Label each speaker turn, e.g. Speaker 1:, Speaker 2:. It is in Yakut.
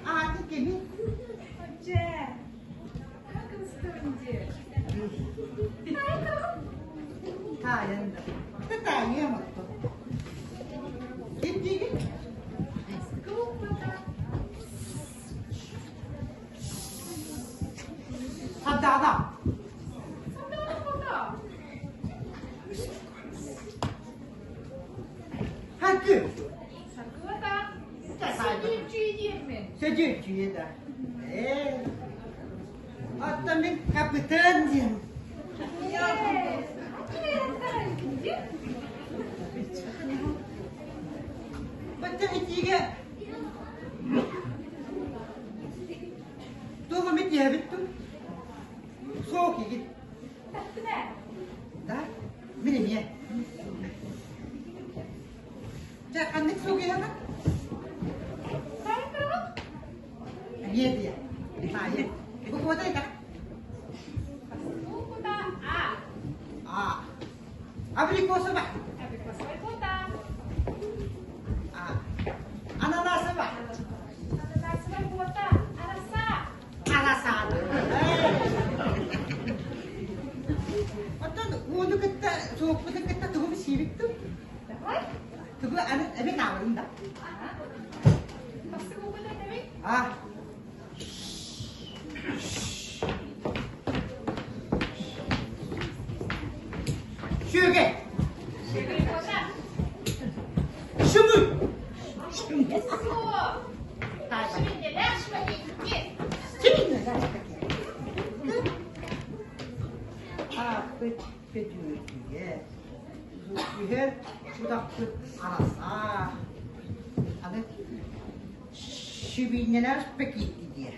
Speaker 1: Ааты кими? Таайан да. Таайыам оттон. Ким диигин? Сардаана. Хакы. Сөдүөччүйэ да. Ээ. Оттон мин капитан диэн. Бачча итиигэ туох эмит иһэбит дуу? Суох игит. Да? Мин эмиэ. Дьэ, ханнык суох иһэҕин? Эмиэ диэ. Таайы. Бу куота этэ. А. Абрикосова. А. Ананасова. Арасаана. Оттон ууну кытта, суоппутун кытта тугу сиибит дуу? Тугу аны эбит аабырын да? А. Сүөгэ. Шүмү. Ааппыт Бөтүөрдүйэ, түһэр утахпыт араса, аны сүбиинньэлээх пекиитти диэ.